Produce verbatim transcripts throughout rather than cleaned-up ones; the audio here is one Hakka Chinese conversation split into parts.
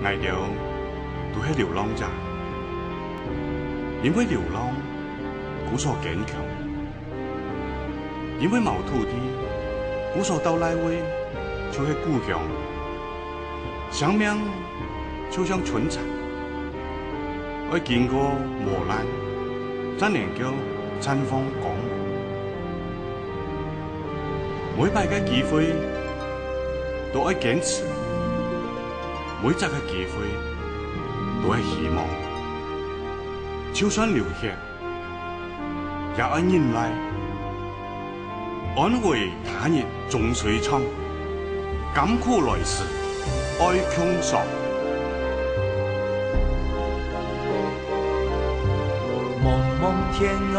𠊎兜都係流浪者，因為流浪，故所堅強；因為無土地，故所到哪位就係故鄉。生命就像春蠶，愛經過磨難，正能夠綻放光芒。每擺个機會都愛堅持， 每隻个機會都係希望。就算流血，也愛忍耐，安慰他日終須唱，甘苦來時愛共賞。濛濛天涯，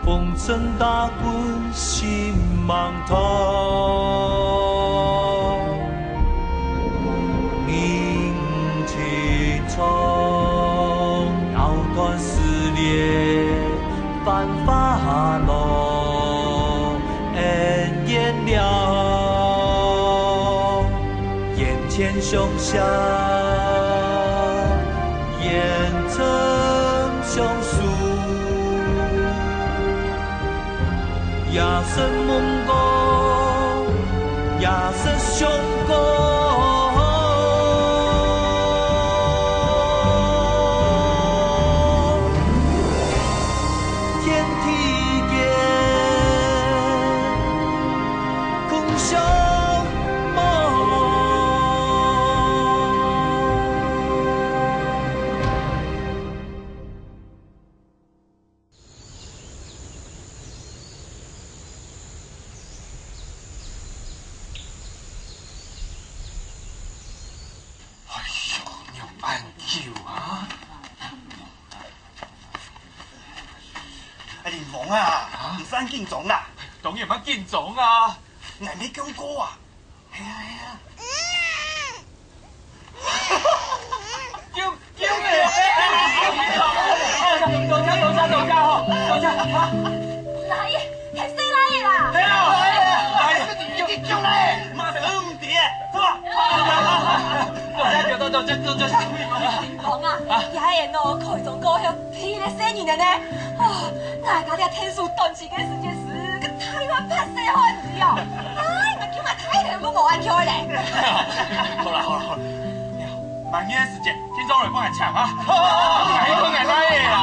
風聲打滾心茫茫。人情長，藕斷絲連繁華落，恩怨了。眼前雄翔， 煙塵相訴，夜深夢光，夜深相光。天地間，共相望。 哎喲，仰恁久啊？哎，林峰啊，啊？你毋使緊張啦。當然毋緊張啊。𠊎毋係講過啊？係啊，係啊。 救，救命！多謝，多謝，多謝吼，多謝啊！哪位？係細倈仔啦！係啊，係啊，救，救命！馬上去問題，是吧？多謝，多謝，多謝，多謝。林峰啊，啊？這下哦，開張過後，第一個細人仔呢。哦，𠊎家這天數短期个時間是个大亂拍細漢子哦。哎，𠊎叫𠊎大頭都無恁樣咧。好啦，好啦，好啦。 滿月時節，今朝來幫𠊎搶啊！𠊎愛𠊎倈仔啦！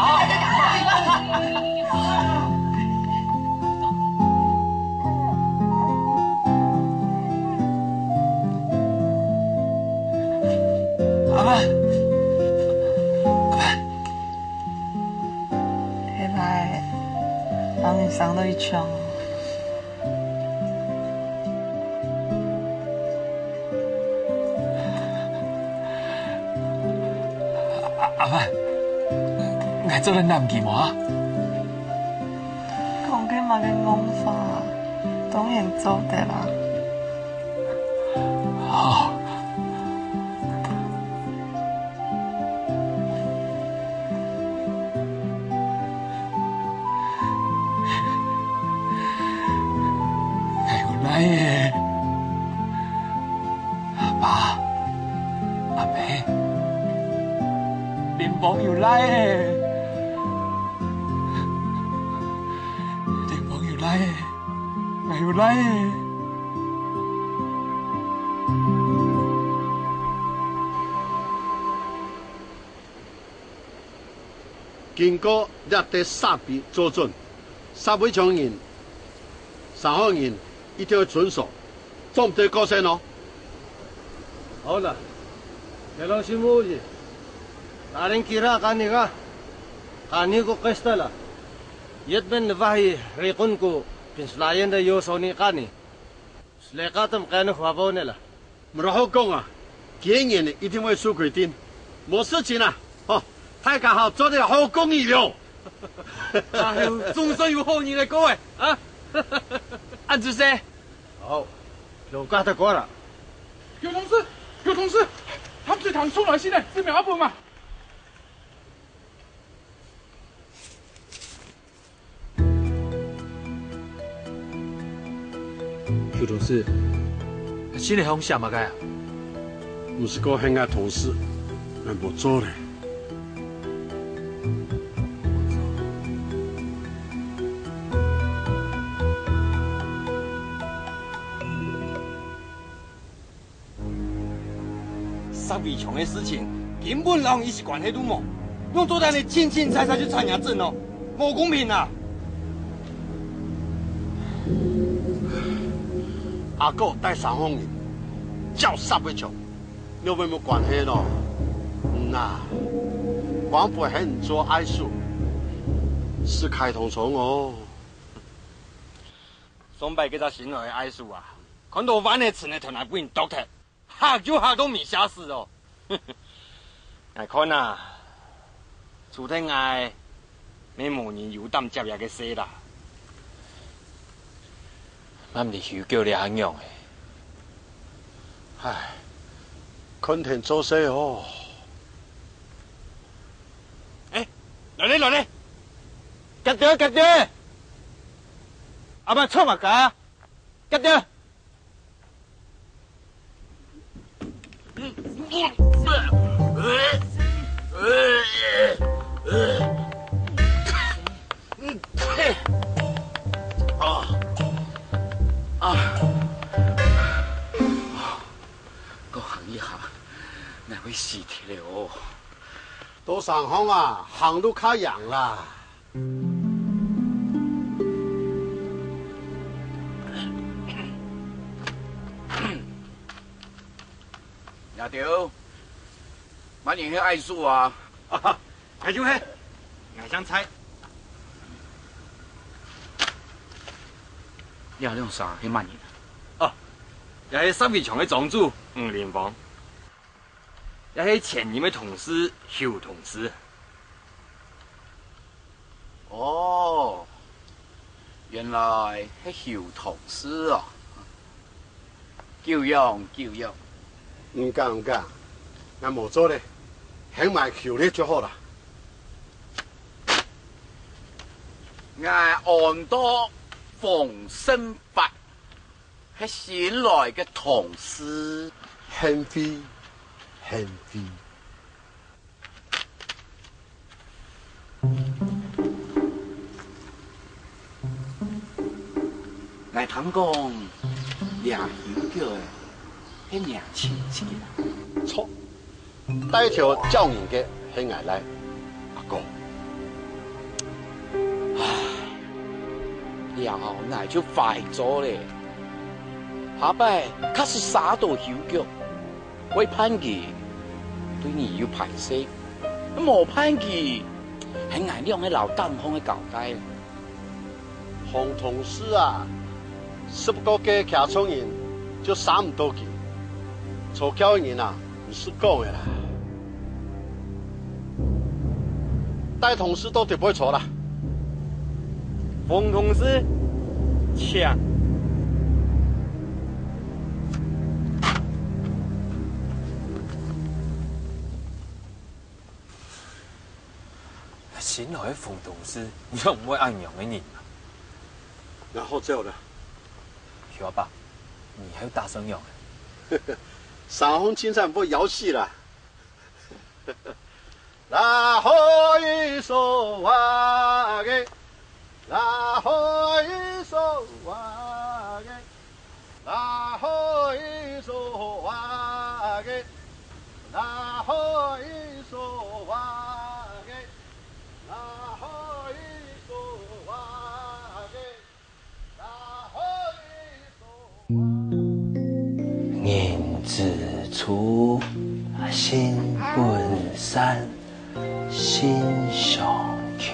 阿爸，阿爸。這擺，當你生到一槍。 阿，阿爸，𠊎做得揇佢無啊？講个麼个戇話，當然做得啦。好。 𠊎有倈仔。阿爸，阿姆，林峰有倈仔。林峰有倈仔，𠊎有倈仔。 經過這兜設備做準，設備搶人，三號人一定愛遵守，做毋得過失哦。好了，這樣辛苦你。Lain kira kani ka, kani ko kesta la. Yet ben levahi rikon ko pinslayan da yo soni kani. Sleka tem kani huabo nila. 毋好講啊，今年一定會守規定，無事情啊，吼，大家好做得好過日了。哎喲，總算有好日仔過誒，啊！恁仔細。好，有假得過啦。邱同事，邱同事，淡水塘衝來信呢，知名阿婆嘛？ 邱同事，信仔項寫麼个啊？毋係講係𠊎同事，𠊎無做咧。石圍牆个事情，根本摎你一息關係都無，仰做得你清清楚楚就參加整哦？無公平啊！阿哥帶三項人，照石圍牆。 有麼个關係咯？嗯啊，光背喊你做藝術，係開通錯哦。上擺該隻新來个藝術啊，看到萬个錢个頭來分人剁忒，嚇就嚇到無下勢哦。𠊎看啊， 除忒𠊎，乜無人有膽接這个事啦。萬毋得休腳這下仰仔。唉，看天做事哦。欸，來咧，來咧！遽兜，遽兜！阿爸坐麼个？遽兜！ 啊！啊！啊！過行一下，𠊎會死忒了哦！到山項啊，行路較贏啦！ 這兜，麼人係藝術啊？𠊎就係，𠊎姓蔡。這兩儕係麼人啊？哦，這係石圍牆个莊主吳林芳，這係前任个同事邱同事。 哦，原來係邱同事哦。久仰，久仰。毋敢，毋敢，𠊎無做咧，喊𠊎邱咧就好啦。𠊎安到黃勝發，係新來个同事。幸會，幸會。 𠊎聽講，這邱腳仔係若親戚啦。著，帶頭招人个係𠊎倈阿哥。唉，這下𠊎就壞做咧。下擺假使捎著邱腳， 會盼佢，對你又歹勢；無盼佢，係𠊎兩儕摎頂項个交代。黃同事啊，十過个徛眾人就捎毋著佢，坐轎个人啊，毋使講个啦。帶同事到底背坐啦。 黃同事，請。新來个黃同事，仰會恁樣个人啊？𠊎好走了。邱阿伯，你還有打算仰仔？山項青山毋會枵死啦。 啦吼一首啊个，啦吼一首啊个，啦吼一首啊个，啦吼一首啊个，啦吼一首啊个。 人之初，性本善，性相近，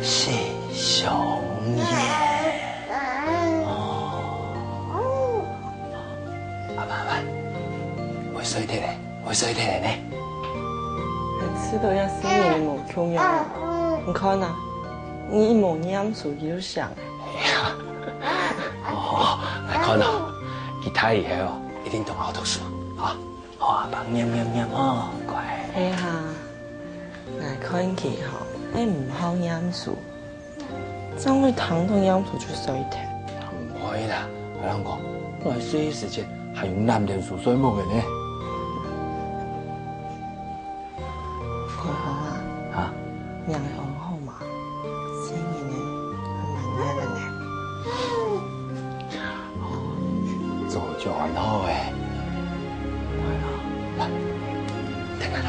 習相遠。哦。阿爸，阿爸，會睡忒咧，會睡忒咧呢。 係知道這細人仔無共樣啊！你看啊，你一無念書佢就醒。哎呀，哦，𠊎看哦，佢大以後哦，一定當好讀書，啊，好啊，幫念念念哦，乖。哎呀，𠊎看佢吼，係毋好念書， 正會聽到念書就睡忒。毋會啦，𠊎同你講，𠊎細時節還有攬等書睡目个呢。煩惱欸。來，等下啦。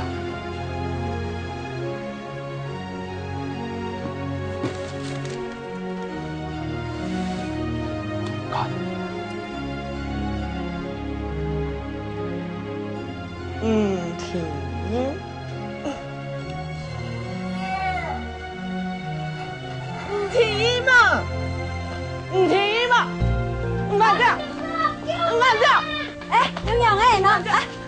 看。嗯，天。 你聽伊嘛？你聽伊嘛？你慢點，你慢點！哎，你仰仔呢？啊，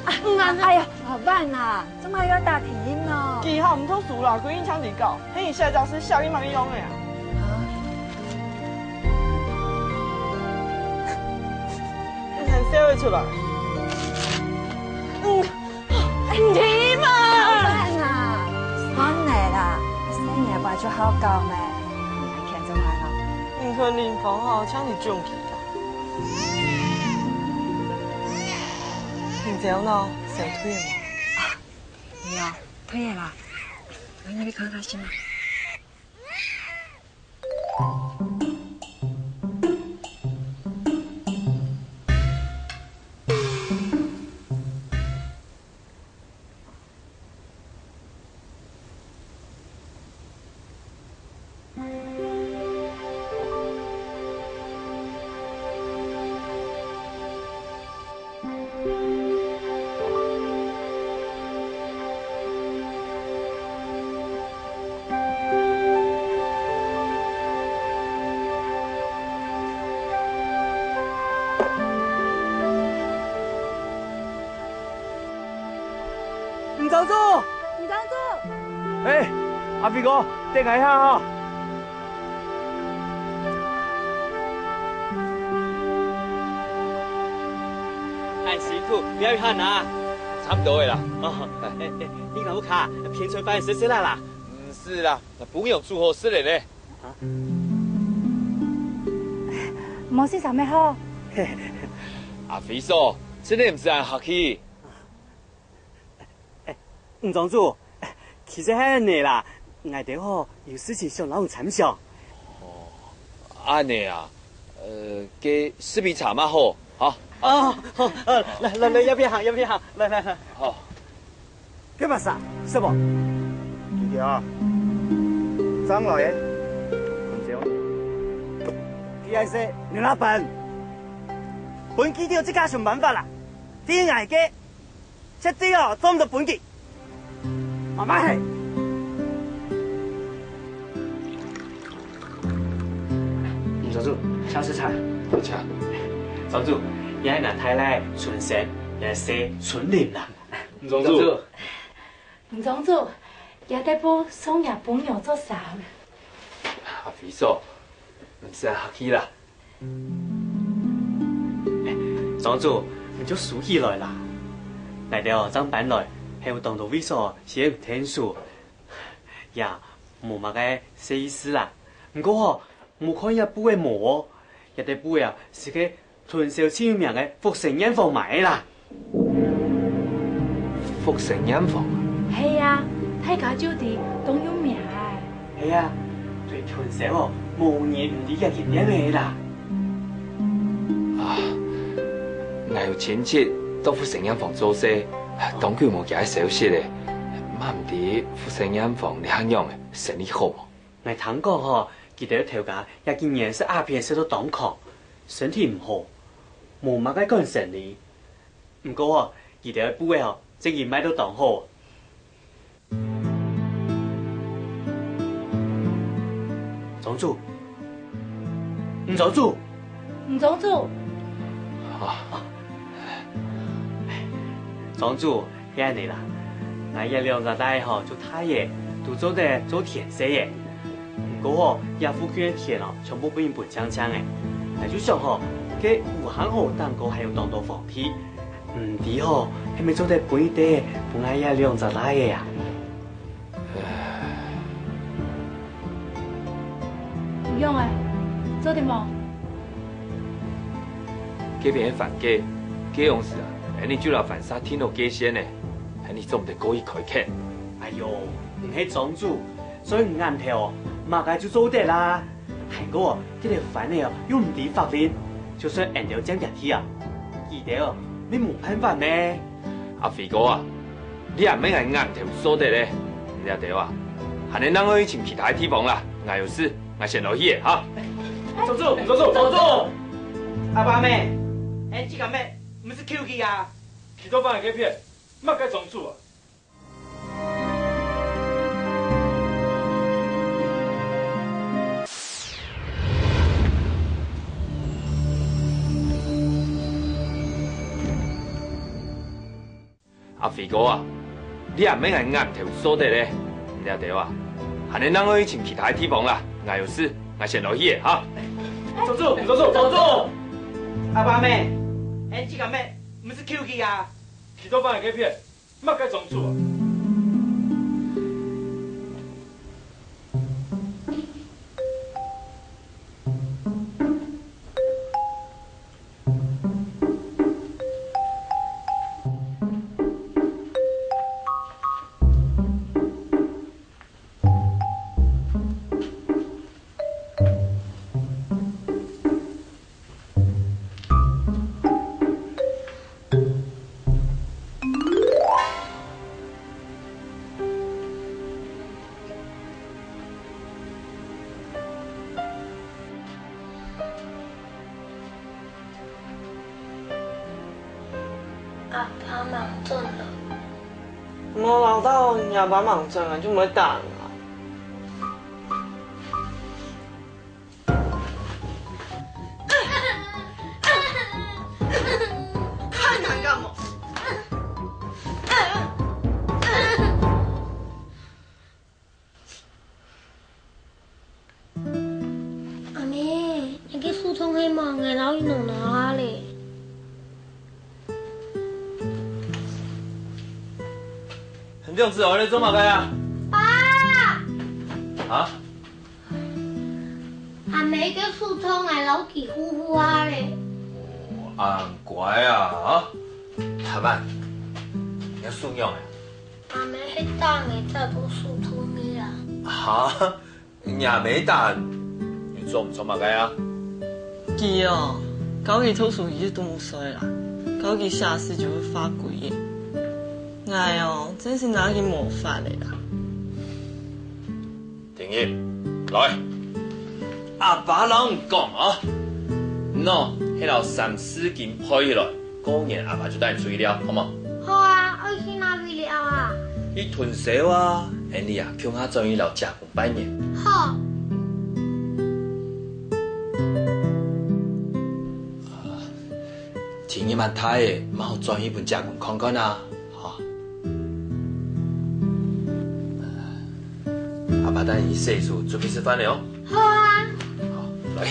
啊，你慢點！哎呀，老闆啊，做麼个愛打電話呢？佢好毋讀書啦，歸日聽佢教，喊佢寫程式寫去麼个用个啊？啊？你還笑得出來？嗯。 你聽嘛！老闆啊，算了啦，細人仔就好搞咩，你還譴做麼个？你看林芳吼，像你中計啊！你知無？想退了無？有，退了啦。我入去看看先啊。 吳莊主，吳莊主。哎，阿飛哥，等𠊎一下哈。 恁辛苦，你還有閒啊？差毋多个啦。哦，哎，哎，你摎屋下添菜飯食食啦啦。毋使啦，𠊎分你煮好食个咧。啊？無事，三妹好。阿飛嫂，真个毋使恁客氣。 哎，吳莊主，其實係恁仔啦，𠊎兜吼有事情想摎你參詳。哦，恁仔啊，呃，該食杯茶嘛好，好。哦，好，呃，來來來，這片行，這片行，來來來。好。該麼儕，食無？佢兜啊，正來个，佢恁細，你哪分？分佢兜自家想辦法啦，對𠊎个 絕對哦，做毋得分佢。慢慢係。吳莊主，請食茶。好，請。莊主，這係吾大倈春生，這係細春林啦。吳莊主。吳莊主，這兜布送若餔娘做衫。阿飛嫂，毋使恁客氣啦。 莊主，你就收起來啦。𠊎兜正搬來，還有當多位所先𢯭手，也無麼个細意思啦。毋過吼，你看這布仔無哦，這兜布仔啊，係該屯小盡有名个福生染坊買个啦。 福生染坊啊？係啊，大家就知當有名欸。係啊，對屯小哦，無人毋知這間店仔啦。啊，𠊎有親戚到福生染坊做事，當久無佢个消息咧，嘛毋知福生染坊這下仰仔，生理好無？𠊎聽講吼，佢兜頭家這幾年食鴉片食到當狂，身體毋好，無麼个管生理。 毋過哦，佢兜个布仔哦，正經賣到當好。莊主，吳莊主，吳莊主。啊。莊主，係恁仔啦，𠊎這兩隻倈仔吼就大咧，都做得做田事咧。 毋過吼，這附近个田哦，全部分人分淨淨咧。𠊎就想吼，該烏坑河頂高還有當多荒地，毋知吼，係毋係做得分一垤分𠊎這兩隻倈仔啊？仰仔，做得無？ 該片係番界，該央時啊，𠊎俚就摎番社定好界線咧，𠊎俚做毋得過去開墾。哎喲，你係莊主，所以你頷頭哦，麼个就做得啦。還過哦，這兜番仔哦，又毋知法令，就算𠊎兜佔佢地啊，佢兜，你無辦法呢。阿輝哥啊，你也毋免𠊎頷頭鎖得咧，你這兜啊，還係另外去尋其他个地方啦。𠊎有事，𠊎先落去咧哈。莊主，莊主，莊主！阿爸姆，恁這个姆毋使救佢啊！佢都放个片，麼个莊主啊？ 阿輝哥啊，你也毋免𠊎頷頭鎖得咧，你這兜啊，還係另外去尋其他个地方啦。𠊎有事，𠊎先落去咧哈。莊主，莊主，莊主！阿爸姆，恁這个姆毋使救佢啊！佢都放个片， 麼个莊主啊？阿爸吂轉來。無恅著若爸吂轉來，就毋會打人啊。 看他幹嘛？阿姆，你个樹樘係無？𠊎摎你挼挼下咧。你兩子哀在做麼个啊？爸！啊？ 阿姆个樹樘𠊎摎佢護護下咧。哦，恁乖啊，啊！阿爸，你个樹仰仔？阿姆係打𠊎，打到樹樘尾啊。哈？若姆打你，你做毋著麼个啊？佢哦，教佢讀書佢就當衰啦，教佢寫字就會畫鬼仔。𠊎哦，真係拿佢無法个啦。 定一，來。阿爸摎你講哦，喏，係摎三字經背起來，過年阿爸就帶你出去尞，好無？好啊，愛去哪位尞啊？去屯燒啊，恁樣啊，共下轉去摎姐公拜年。好。啊，天已經恁大咧，嘛好轉去分姐公看看啊，吼。 阿爸帶你洗手，準備食飯了哦。好啊。好，來。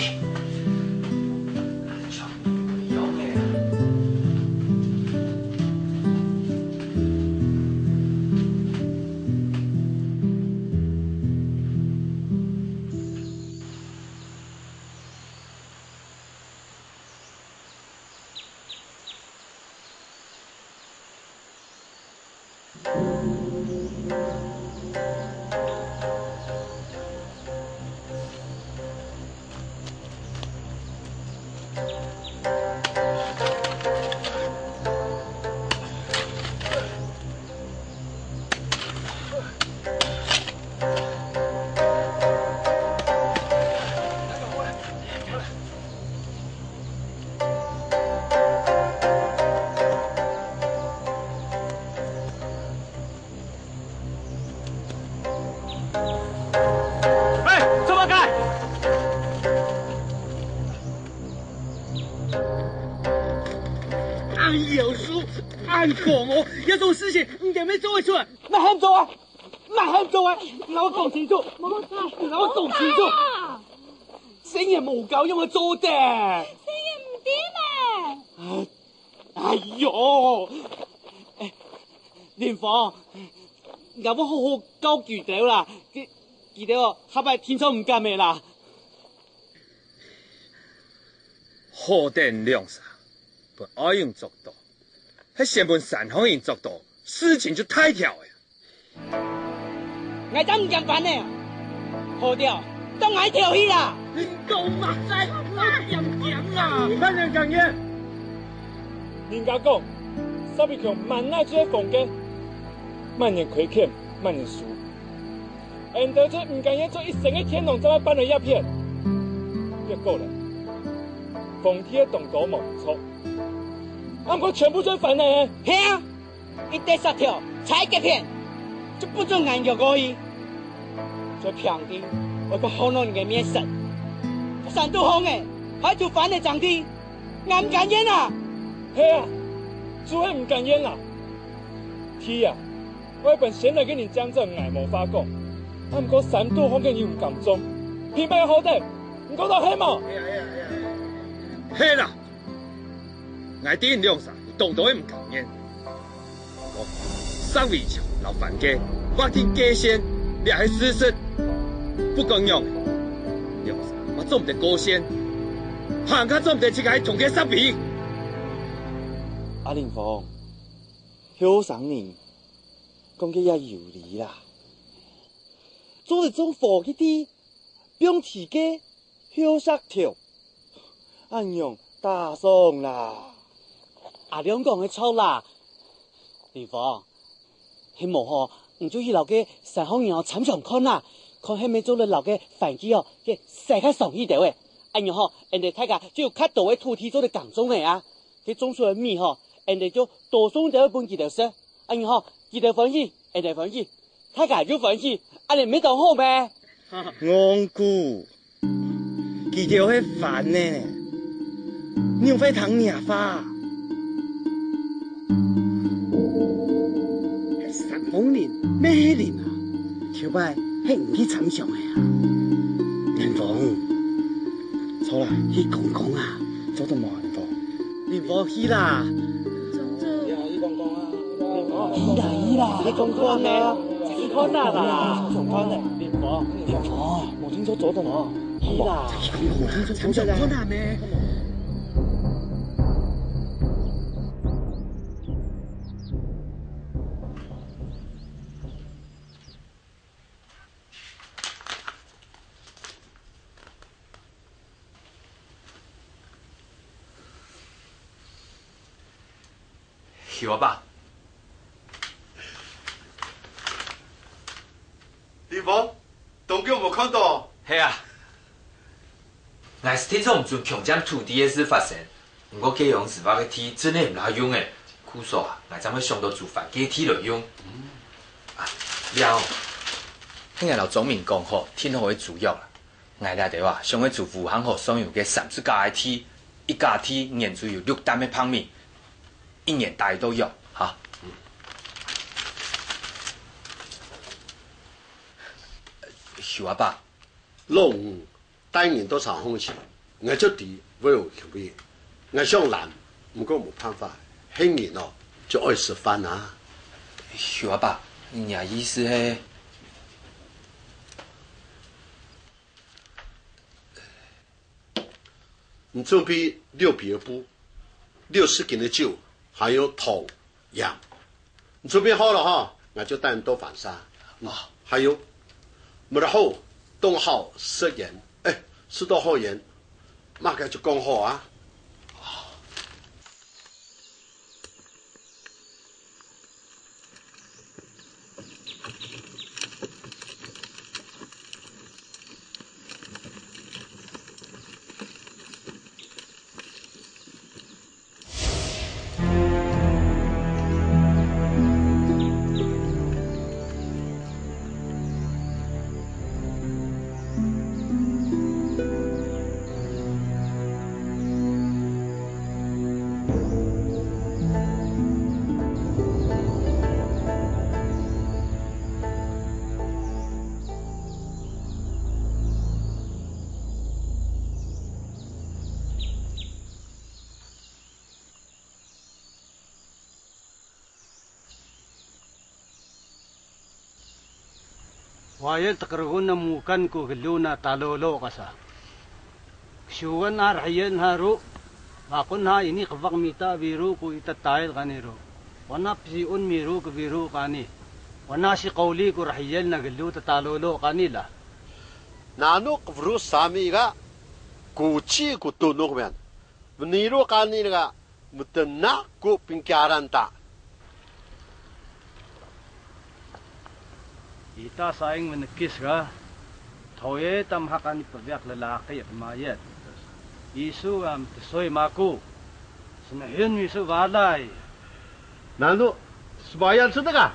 哎，做麼个？恁幼稚，恁狂哦！這種事情你點會做得出來？麼喊做啊？麼喊做啊？你摎𠊎講清楚！你摎𠊎講清楚！聲音無夠用个做得！聲音毋知咩？哎， 哎喲！哎，林芳，𠊎會好好教佢兜啦，佢，佢兜哦，下擺定著毋敢个啦。好得兩儕，分外人捉到，係先分山項人捉到，事情就大條了。 𠊎正毋驚煩呢！好了，到𠊎頭去啦！你講麼个？𠊎驚驚啦！你看人講嘢！人家講，沙鼻強滿哪就係房間，慢點虧欠，慢點輸。俺兜就毋甘願做一生个天龍，正會搬來這片。結果咧，房地个當多無錯，啊毋過全部就係番仔。係啊，一垤沙條，差一格片，就不准俺用過去。就平地，我个好多人个面色，山肚荒个，還有番仔種地。 俺毋甘願啊！係啊，就係毋甘願啊！地啊，愛分先來个人佔走，𠊎無話講。啊毋過山肚荒个人毋敢種，平白好得，你講到係無？係啦，𠊎知你兩儕有當多个毋甘願。 講，石圍牆摎番界劃定界線，這係事實。不管仰仔，兩儕嘛做毋得過線，還較做毋得自家同个石圍。阿林峰，後生人講个也有理啦。做得種火个地，放地界， 後石頭，恁樣打爽啦。阿亮講个著啦，林峰，係無吼，你就去摎該山項人吼參詳看啦，看係毋係做得摎該番界吼，該徙較上去兜仔。恁樣吼，俺兜大家就有較多个土地做得耕種仔啊。該種出來米吼，俺兜就多送兜仔分佢兜食。恁樣吼，佢兜歡喜，俺兜歡喜，大家又歡喜，恁樣毋係當好咩？戇牯！ 佢兜係番仔呢，仰會聽若話？係山峰人，乜係人啊？頭擺係你去參詳个啊？林峰，著啦，去講講啊。做得無，林峰？林峰，去啦。 去啦，去啦，你講看啊，去看啊啦。上看呢，林峰，林峰，無聽著做得無？去啦，無聽著做得啦。看啊咩？ 秀阿伯。林峰，當久無看著。係啊。𠊎係聽說毋准強佔土地个事發生，毋過該央時話个地真係毋罅用欸，故所啊，𠊎正會想著租番界地來用。啊，了，係𠊎摎莊民講好，訂好个租約啦。 𠊎這兜啊，想愛租吳坑河上游个三十甲个地，一甲地年租有六擔个白米，一年打得到約，哈。秀阿伯，老吳帶人到山項去，𠊎就知會有口味。𠊎想懶，毋過無辦法，係人哦，就愛食飯啊。秀阿伯，你个意思係？ 你準備六皮个布，六十斤个酒，還有糖、鹽。你準備好了哈，𠊎就帶你到番社。哦，還有，無得好，當好食煙，哎，食到好煙，麼个就講好啊。 Wayah takargun na mukan ku gelu na talolo kasa. Ksugan na rahiyan haru, makun ha ini kavak mita biru ku itatayil kaniru. Wana psiun miru kabiru kani. Wana si kauli ku rahiyan na gelu tatalolo kanila. Nanu kavru sami ka, kuci ku tunuk mian. Veniru kanila ka, Mutton na ko pingkiaran ta. Ita saing menekis ka, toye tamhak ani paviak lalaki at mayat. Isu am tesoy mako, semahyon miso balay. Nano, sembahyang sedekah?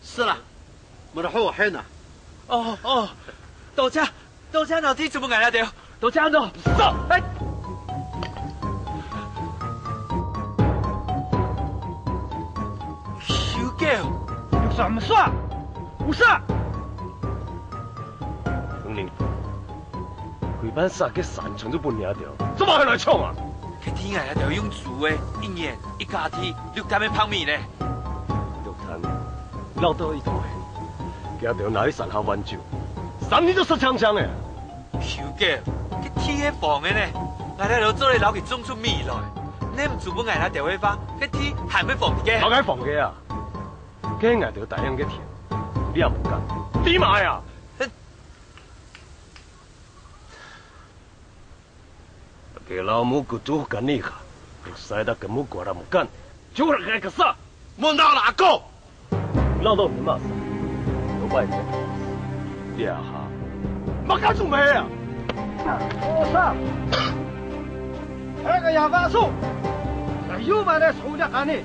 是啦，merahok hen啊。哦哦，多謝多謝老弟，祝福𠊎兜，多謝喏。走，哎。修狗，有啥么事啊？有啥？ 兄弟，佢班殺个山全都分你兜，做麼个還來搶啊？該地𠊎兜用租个，一年一甲地六擔个白米呢。六擔，落到一台，佢兜拿去山下換酒，三年就殺淨淨个。修狗，該地係荒个呢，𠊎兜做得摎佢種出米來。你毋租分𠊎兜个話，該地還會荒个。麼个荒个啊？該𠊎兜答應个田，你也毋敢，知無啊？ Kay lau mo kutuh kani ka, kusai ta kemu kuara mukan. Jura kay kasa. Mo na la ako. Lao dong ni mas. Lo bai mo. Dia ha. Maka sumaya. Osa. Heka ya vaso. Layu mane suya kani.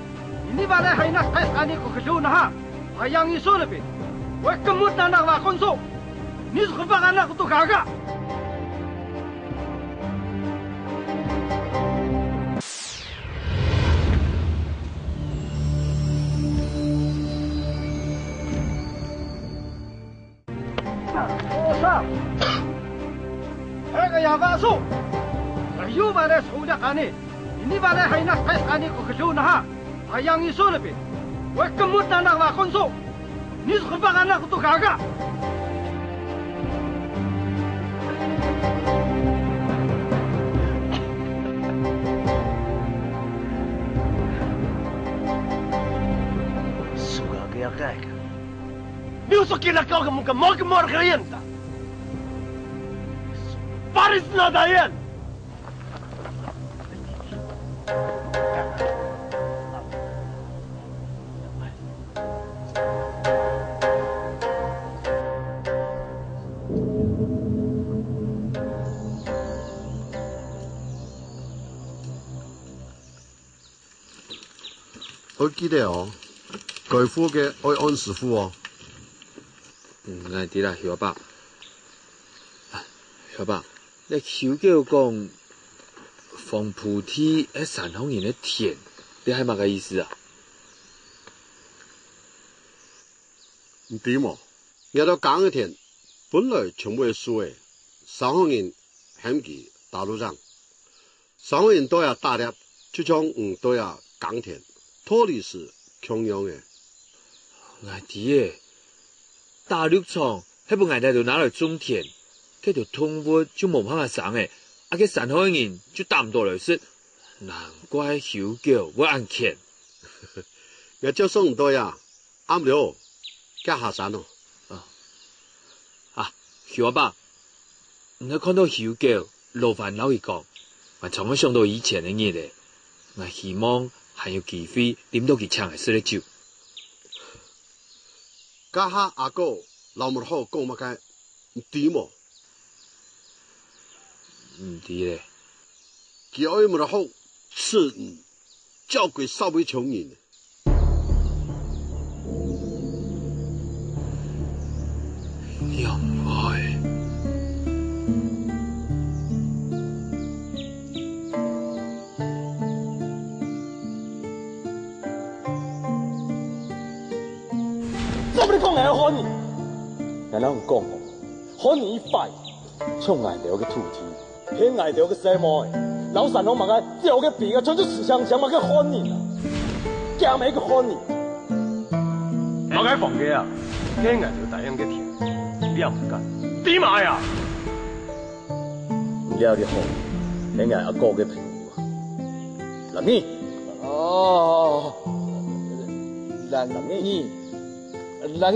Ini mane hai nak kai kani ko kelu na ha. Hayang iso lebi. Wek kemut na nak vakon so. Ni sukupang anak tu gaga. Osa. Heka ya vaso. Layu mane suya kani. Ini mane hai nak kai kani ko kelu na ha. Hayang iso lebi. Wek kemut na nak vakon so. Ni sukupang anak tu gaga. Suka kaya kaya. Ni usok kila kau kamu kamu kamu kalian ta. Paris na dayan. 愛記得哦，該付个愛按時付哦。嗯，𠊎知啦，曉伯。曉伯， 你舅舅講，黃埔地係山項人个田，這係麼个意思啊？你知無？𠊎兜耕个田，本來全部係樹仔，山項人喊佢打鹿場。山項人在這打獵，就像你在這耕田，道理係共樣个。𠊎知咧，打鹿場 係分𠊎兜拿來種田，該兜動物就無辦法生咧，啊該山項个人就打毋到來食，難怪舅舅會恁譴。𠊎照算毋著啊，暗了，該下山哦。啊，啊，舅阿伯，你看到舅舅老番摎佢講，𠊎常會想到以前个日仔，𠊎希望還有機會啉到佢請𠊎食个酒。 該下阿哥摎Murhok講麼个，你知無？毋知咧。佢愛Murhok㓾你，照顧社會窮人。仰會？ 做麼个講𠊎係漢人？𠊎摎你講哦，漢人一壞，像𠊎兜个土地，係𠊎兜个細妹仔，摎山項麼个鳥个兵啊，全部食淨淨，麼个漢人啊！驚麼个漢人？麼个放个啊？該𠊎兜大洋个田，你也毋敢，知無啊？ 這个吼，係𠊎阿哥个朋友啊。藍耳。哦，藍耳，藍耳。藍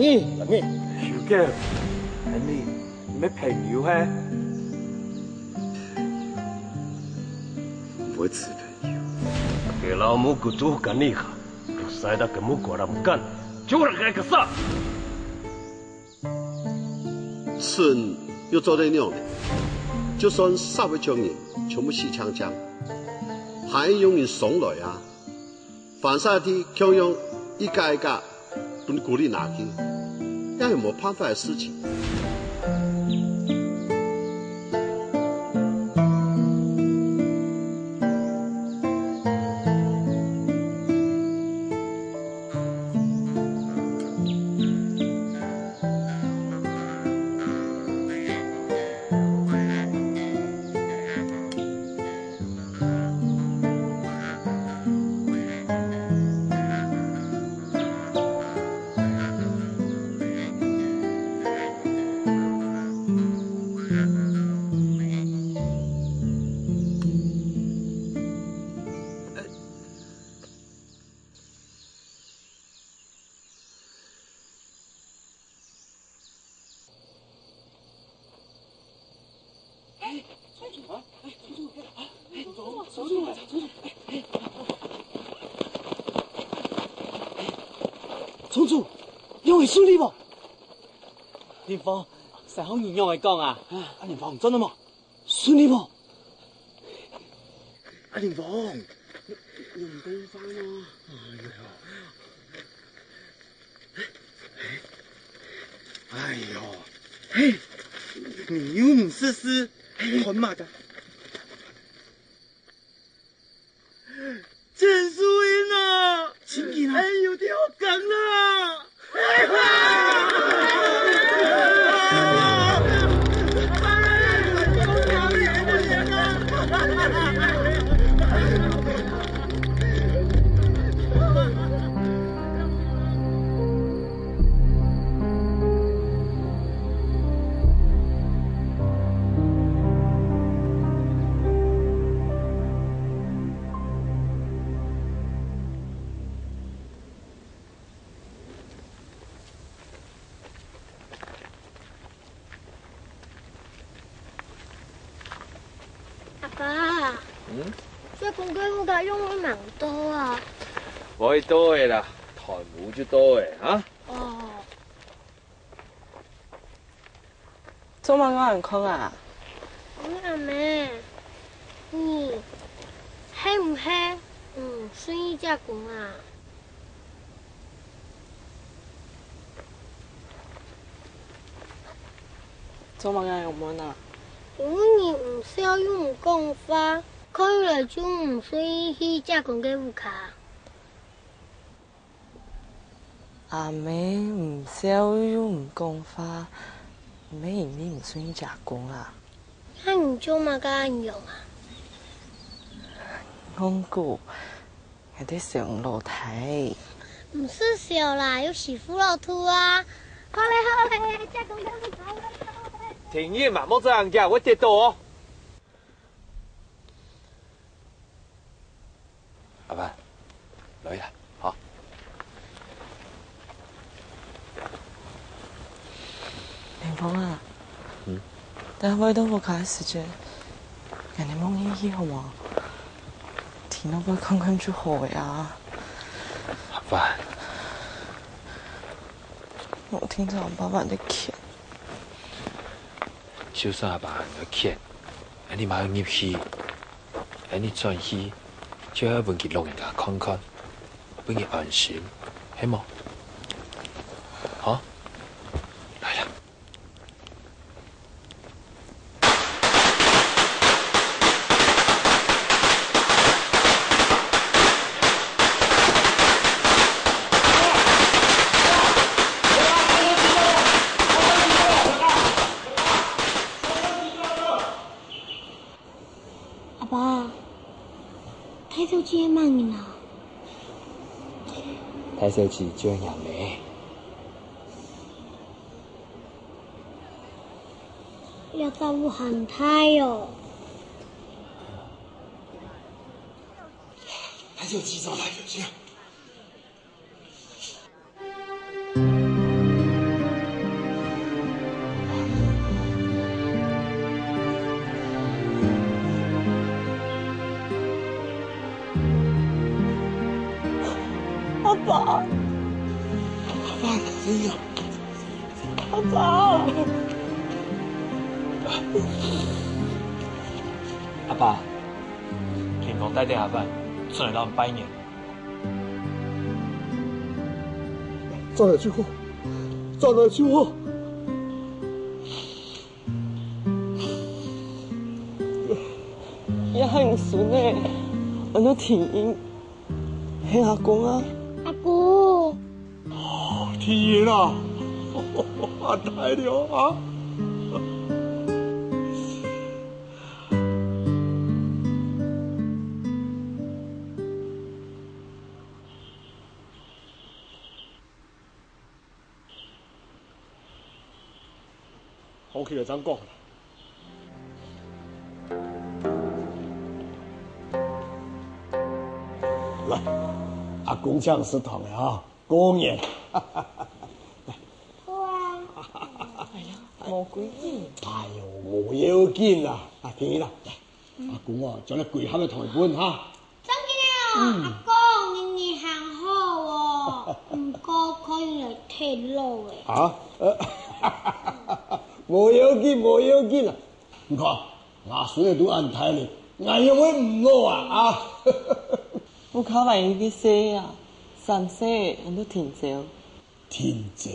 耳。个，恁呢，你个朋友嘿？毋會係朋友。佢老母个做緊你下，就使得佢母个人毋敢，就讓佢个殺。 神又做得仰呢？就算十萬个人全部死淨淨，還有人上來啊！凡勢地共樣一家一家分牯儷拿去，也係無辦法个事情。 宗主，仰會順利無？林峰，山上人仰會講啊？啊，林峰，做得無？順利無？啊，林峰，你，你毋講話嗎？哎喲，哎喲，嘿，你又毋識字，看麼个？陳樹英啊！真个啊！哎喲，你好梗啦！ 阿爸，嗯？這公雞屋下用了蠻多啊。會多个啦，貪污就多个啊。哦。 做麼个恁樣看啊？喂，阿妹，你係毋係毋順意姐公啊？做麼个恁樣問啊？因為你毋笑又毋講話，看起來就毋順意去姐公个屋下。 阿妹毋笑又毋講話，毋係因為毋順意姐公啊？該你做麼个恁樣啊？戇牯，𠊎在笑老弟。毋使笑啦，又死夫老兔啊！好咧好咧，姐公等你走咧。停一下，莫恁樣，𠊎跌倒哦。 阿爸，來啦，好。林峰啊，嗯？等下回到屋下个時節，𠊎等望入去好無？天光背看看就好个啊。阿爸，𠊎聽著爸爸在譴。 就算阿爸恁樣譴，𠊎等嘛愛入去，𠊎等轉去，就愛分佢老人家看看，分佢安心，係無？好，來啦。阿爸，大小姐係麼人啊？大小姐就係若姆。這隻屋還大哦。大小姐，大小姐。阿爸，阿爸，天光帶等阿爸轉來摎𠊎拜年。轉來就好，轉來就好。這下你孫仔，安到定定，係阿公啊。阿公。 天啊，恁大了啊！好起來正講。來，阿公請食糖个啊。 過年。好啊。哎呀，無規矩。哎喲，無要緊啦，啊，天啦，來，阿公哦，將這歸盒个糖分你哈。正經个哦，阿公，你人還好哦，毋過可以來退路誒。啊？呃，無要緊，無要緊啦。你看， 吾孫仔都恁大了，𠊎仰會毋老啊？啊！屋下還有一個細啊，三歲，安到定朝。定朝？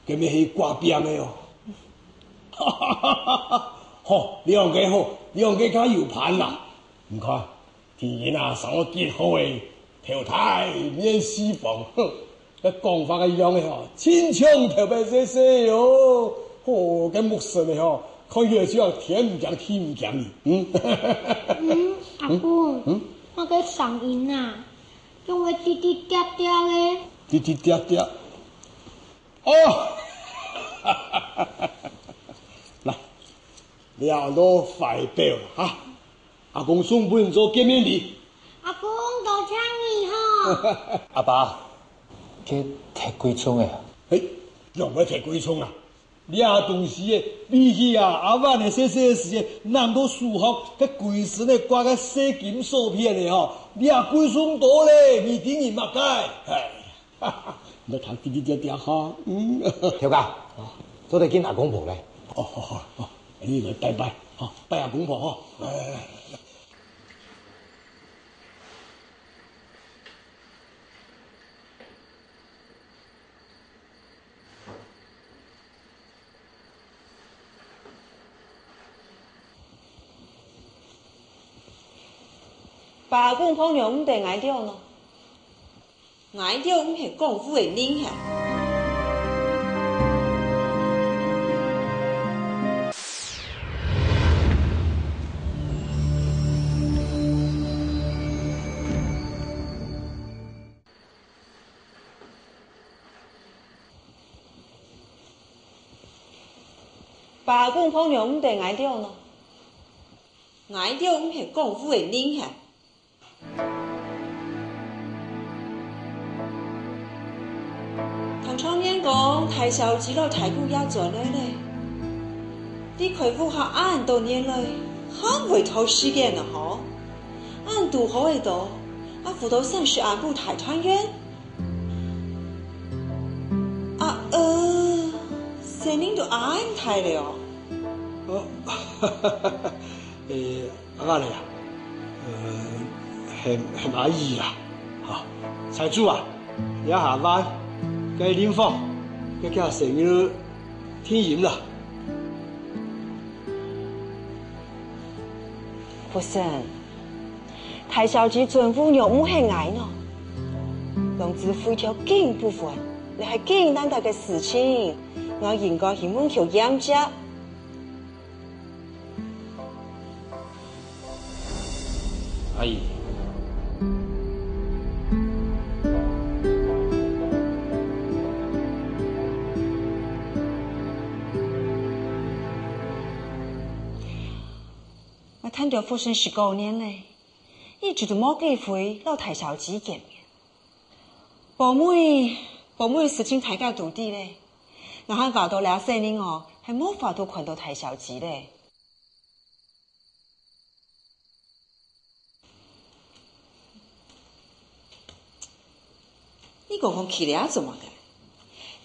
該乜係掛餅个哦。好，兩個好，兩個較有伴啦。你看，天英啊，生到幾好誒，頭大面四方，哼。 該講話个樣仔吼，親像頭擺細細哦。吼，該目神仔吼，看起來就像天毋驚地毋驚哩。嗯？嗯，阿公，嗯？該個聲音啊，仰會滴滴答答个？滴滴答答。哦！來，這都懷錶啦，哈。 阿公送分你做見面禮。阿公，多謝你吼。阿爸，該忒貴重个啊。嘿，仰會忒貴重啊？這東西誒，比起啊，阿萬个細細个時節，拿到手項，該歸身誒掛个細金鎖片个吼，這貴重多咧，你知人麼个？嘿。 你聽滴滴答答哈，嗯。頭家，做得見阿公婆咧。哦，好，好，好，你來拜拜，好，拜阿公婆，好。來，來，來，來。伯公婆仰毋得𠊎兜呢？ 𠊎兜毋係江湖个人客。伯公婆仰毋得𠊎兜呢？𠊎兜毋係江湖个人客。 聽丈人講，大小姐摎大姑爺轉來咧。你開屋下恁多年來，還會討時間啊吼？恁堵好个到，啊，赴到三十暗晡大團圓。啊，呃，細人都恁大了。哦，呃， 阿爸咧，呃，喊，喊阿姨啦，哈，財主啊，這下阿爸，該林芳，該叫細人仔天英啦。福生，大小姐轉屋仰毋喊𠊎呢？兩子回頭緊不還，這係緊難得个事情，𠊎應該去門口迎接。 阿姨。𠊎跈等福生十過年咧，一直都無機會摎大小姐見面。 寶妹，寶妹事情大家都知咧，𠊎還話到這細人哦，還無法度看到大小姐咧。你講講佢這做麼个？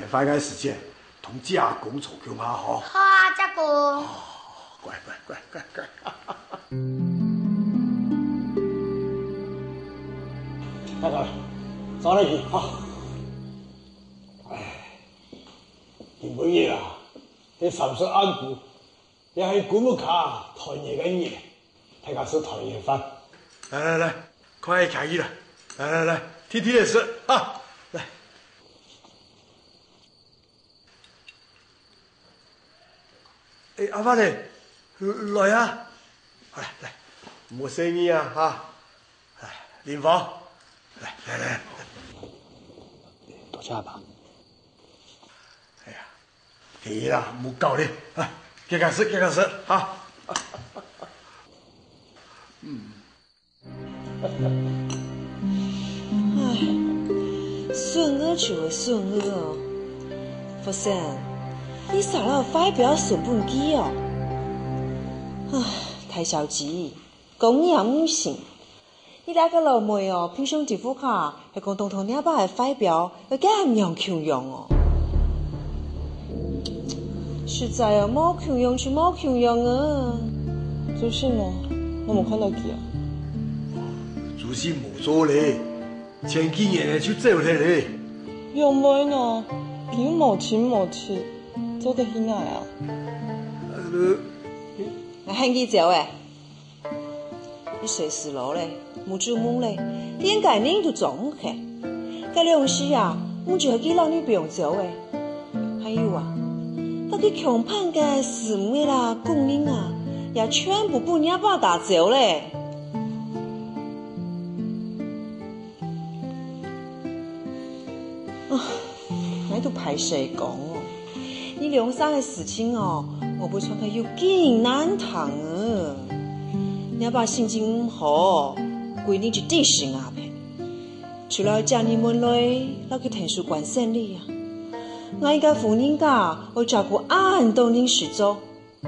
年飯个時節，同姐公坐共下吼。好啊，姐公。乖乖乖乖乖。來來，坐落去哈。哎，今晡日啊，這三十暗晡， 也係姑母家團圓个日，大家食團圓飯。來來來，筷仔擎起來，來來來，悿悿來食啊！來。哎，阿發呢？來啊！來來，毋好細義啊哈！來，林芳，來來來，多謝阿爸。哎呀， 係啦，毋好搞咧，啊，遽遽食，遽遽食，哈。唉，孫仔就係孫仔哦。福生，你煞摎懷表送分佢哦。唉，大小姐，講你也毋信， 你這個老妹哦，平常在屋下，係講當討若爸个懷表，愛恁樣共樣哦。實在哦，無共樣就無共樣啊。朱信無？𠊎無看到佢啊。朱信無做咧，前幾年就走忒咧。仰會呢？佢又無親無戚，走得去哪啊？呃，𠊎喊佢走欸。 你隨時囉咧，無注目咧，連个人都做毋忒。該兩時啊，毋就係佢摎你放走欸。還有啊，該佢共伴个師妹啦、工人啊，也全部分若爸打走咧。 啊，𠊎都歹勢講哦，你兩儕个事情哦，𠊎會傳到有幾難聽啊！若爸心情毋好，歸日就在身下片，除了接你問來，摎佢𢯭手管生理啊，𠊎一個婦人家愛照顧恁多人事做，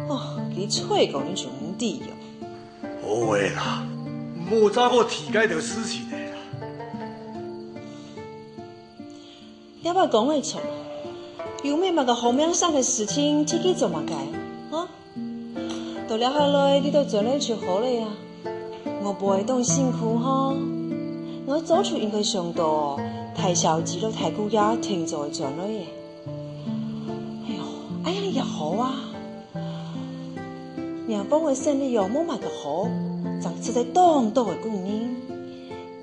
哦，佢嘴講你就毋知哦。好个啦，毋好再過提該兜事情个啦。若爸講个著，又毋係麼个好名聲个事情，提去做麼个？哈？到這下來，你兜轉來就好了呀。 外背當辛苦吼，𠊎早就應該想到，大小姐摎大姑爺定著會轉來个。哎喲，恁樣也好啊！若芳个生理又無麼个好，正實在當多个工人。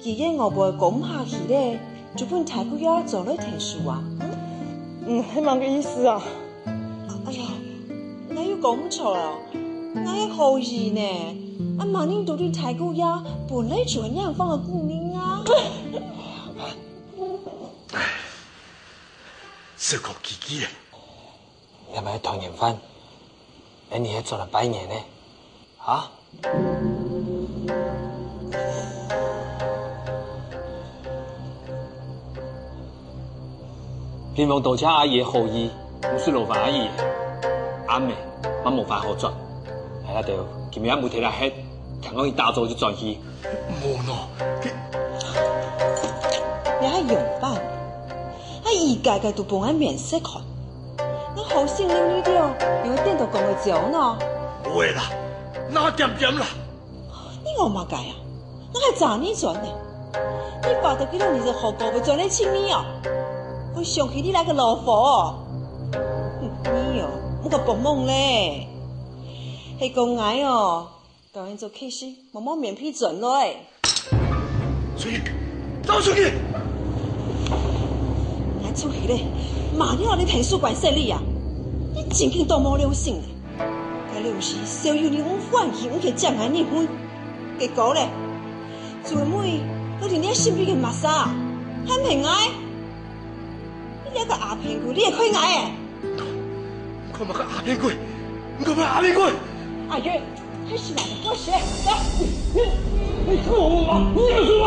既然外背講毋下去了， 就分大姑爺轉來𢯭手啊。嗯，係麼个意思啊？哎呀，𠊎又講毋著了，𠊎个好意呢，啊麼人都知大姑爺本來就係若芳个工人啊。唉，實在奇怪。 這擺團圓飯，恁樣係做得拜年呢？啊？你望多謝阿姨个好意，毋使勞煩阿姨，阿姆嘛無法好轉。哎呀，對，今日也毋好提來忒，聽講佢打早就轉去。無喏，佢……你還用辦？阿姨改改都分𠊎面色看，𠊎好心溜溜了，又會顛倒講个招呢？無會啦，那恬恬啦。 你戇麼个啊？𠊎還詐你轉呢？你發到幾多日子好過會轉來尋你哦？會想起你那個老婆哦？你哦，莫个發夢咧！係講𠊎哦，當然做客事，摸摸面皮轉來。出去，走出去！𠊎出去咧，罵你哦，你圖書館生理啊！你正經當無良心咧！ 該老師小有你毋歡喜，毋肯接𠊎入去。結果咧，最尾，佢連你身邊个麼儕，還毋係𠊎？你這個阿騙鬼，你會開𠊎誒！你看麼个阿騙鬼？你看麼个阿騙鬼？阿月，開始啦，開始咧！來，你，你，你看我嗎？你有事嗎？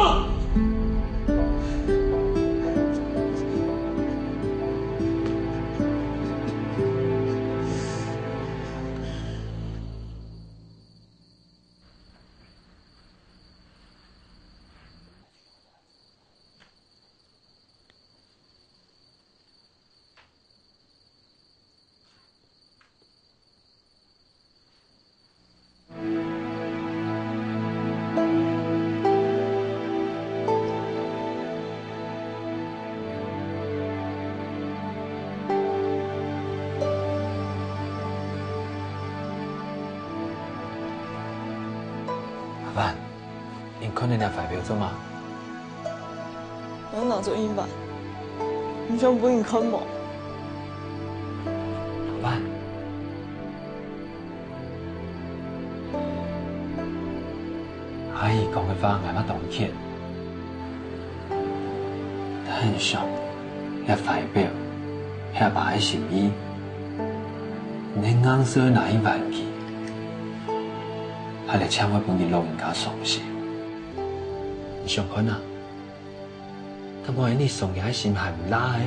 阿凡，你看這隻懷錶做麼？𠊎拿做應玩，你想分你看無？阿凡，阿姨講个話，𠊎嘛當欠。 但係想，這懷錶係阿爸个心意，你硬係愛拿去還佢，下來正會分佢老人家傷心。你想看啊，敢會你傷佢个心還毋罅誒？